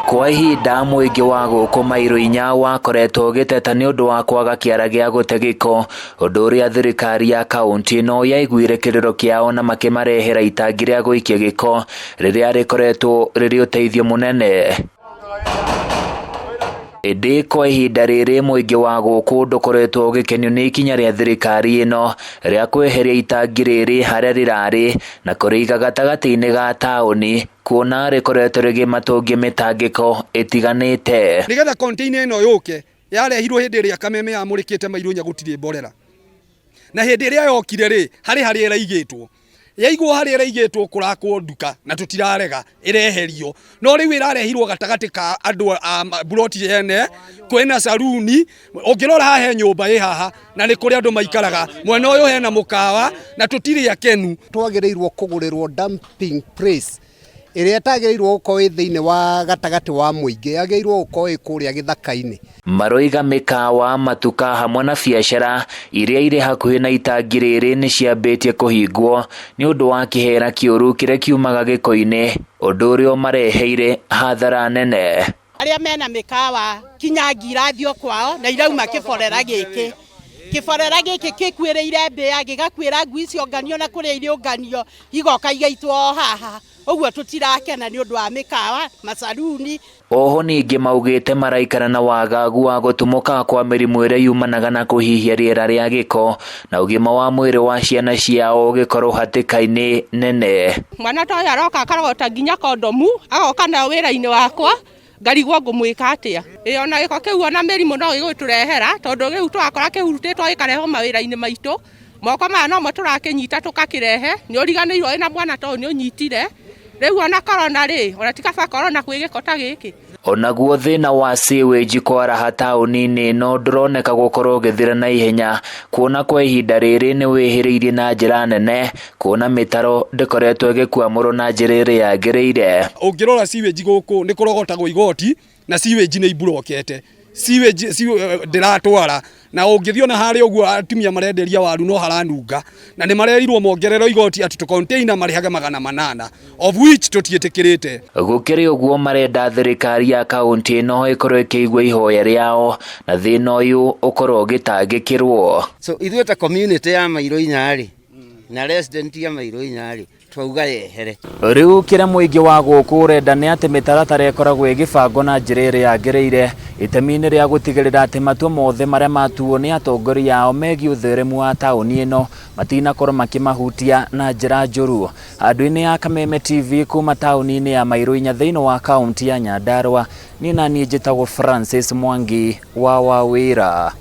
Kwa ihinda mũingĩ wa gũkũ mairũ inya wakoretwo ũgĩteta nĩ ũndũ wa kwaga kĩara gĩa gũte gĩko, ũndũ ũrĩa thirikari ya kaũntĩ ĩno yaiguire kĩrĩro kĩao na makĩmarehera itangi rĩa gũikia gĩko rĩrĩa rĩkoretwo rĩrĩ ũteithio mũnene. Ĩndĩ kwa ihinda rĩrĩ mũingĩ wa gũkũ ndũkoretwo ũgĩkenio nĩ ikinya rĩa thirikari ĩno rĩa kweheria itangi rĩrĩ harĩa rĩrarĩ na kũrĩiga gatagatĩ-inĩ ga taũni, kuona rĩkoretwo rĩgĩmatũngia mĩtangĩko ĩtiganĩte. Nĩgetha container ĩno yũke yarehirwo hĩndĩ ĩrĩa Kameme yamũrĩkĩte mairũ inya gũtirĩ mborera, na hĩndĩ ĩrĩa yokire rĩ, harĩ harĩa ĩraigĩtwo, yaigwo harĩa ĩraigĩtwo kũrakwo nduka na tũtirarega ĩreherio, no rĩu ĩrarehirwo gatagatĩ ka andũ a mburoti ene, kwĩna saruni, ũngĩrora haha he nyũmba ĩ haha na nĩ kũrĩ andũ maikaraga, mwena ũyũ hena mũkawa na tũtirĩ akenu. Twagĩrĩirwo kũgũrĩrwo dumping place ĩrĩa ĩtagĩrĩirwo gũkorwo ĩ thĩinĩ wa gatagatĩ wa mũingĩ, yagĩrĩirwo gũkorwo ĩ kũrĩa gĩthaka-inĩ. Maroiga mĩkawa, matuka hamwe na biacara iria irĩ hakuhĩ na itangi rĩrĩ nĩ ciambĩtie kũhingwo nĩ ũndũ wa kĩhera kĩũru kĩrĩa kiumaga gĩko-inĩ, ũndũ ũrĩa ũmareheire hathara nene. Arĩa mena mĩkawa kinya ngi irathiĩ kwao na irauma kĩborera gĩkĩ. Kĩborera gĩkĩ gĩkuĩrĩire mbĩa, gĩgakuĩra ngui cionganio na kũrĩa irĩũnganio igoka igaitwo o haha. Ũguo tũtirakena nĩ ũndũ wa mĩkawa, macaruni. Oho ningĩ maugĩte maraikara na wagagu wa gũtumũka kwa mĩrimũ ĩrĩa yumanaga na kũhihia rĩera rĩa gĩko na ũgima wa mwĩrĩ wa ciana ciao ũgĩkorwo hatĩka-inĩ nene. Mwana ta ũyũ aroka akarogota nginya kondomu, agoka nayo wĩra-inĩ wakwa, ngarigwo ngũmwĩka atĩa. Ĩ ona gĩko kĩu ona mĩrimũ no gĩgũtũrehera, tondũ rĩu tũrakora kĩhurutĩtwo gĩkarehwo mawĩra-inĩ maitũ, moko maya nomo tũrakĩnyita tũgakĩrehe, nĩ ũriganĩirwo wĩna mwana ta ũyũ nĩ ũnyitire, rĩu ona korona rĩ, ona ti kaba korona kwĩ gĩko ta gĩkĩ. Onaguo thĩna wa sewage kwaraha taũni-inĩ ĩno ndũroneka gũkorwo ũgĩthira na ihenya, kuona kwa ihinda rĩrĩ nĩ wĩhĩrĩirie na njĩra nene, kuona mĩtaro ndĩkoretwo ĩgĩkwamũrwo na njĩra ĩrĩa yagĩrĩire. Ũngĩrora sewage gũkũ nĩ kũrogotagwo igoti na sewage nĩ imburokete, sewage ndĩratwara, na ũngĩthiĩ ona harĩa ũguo atumia marenderia waru no haranunga, na nĩ marerirwo mongererwo igoti atĩ tũ container marĩhage 800 of which tũtiĩtĩkĩrĩte. Gũkĩrĩ ũguo marenda thirikari ya kaũntĩ ĩno ĩkorwo ĩkĩigua ihoya rĩao na thĩna ũyũ ũkorwo ũgĩtangĩkĩrwo. So ithuĩ ta community ya mairũ inya rĩ, na resident ya mairũ inya rĩ, twauga yehere. Rĩu kĩrĩa mũingĩ wa gũkũ ũrenda nĩ atĩ mĩtaratara ĩkoragwo ĩgĩbangwo na njĩra ĩrĩa yagĩrĩire, itemi-inĩ rĩa gũtigĩrĩra atĩ matua mothe marĩa matuo nĩ atongoria ao megiĩ ũtheremu wa taũni ĩno matinakorwo makĩmahutia na njĩra njũru. Handũ-inĩ ya Kameme TV kuma taũni-inĩ ya Mairũ inya thĩinĩ wa kaũntĩ ya Nyandarua, niĩ naniĩ njĩtagwo Francis Mwangi wa Wawĩra.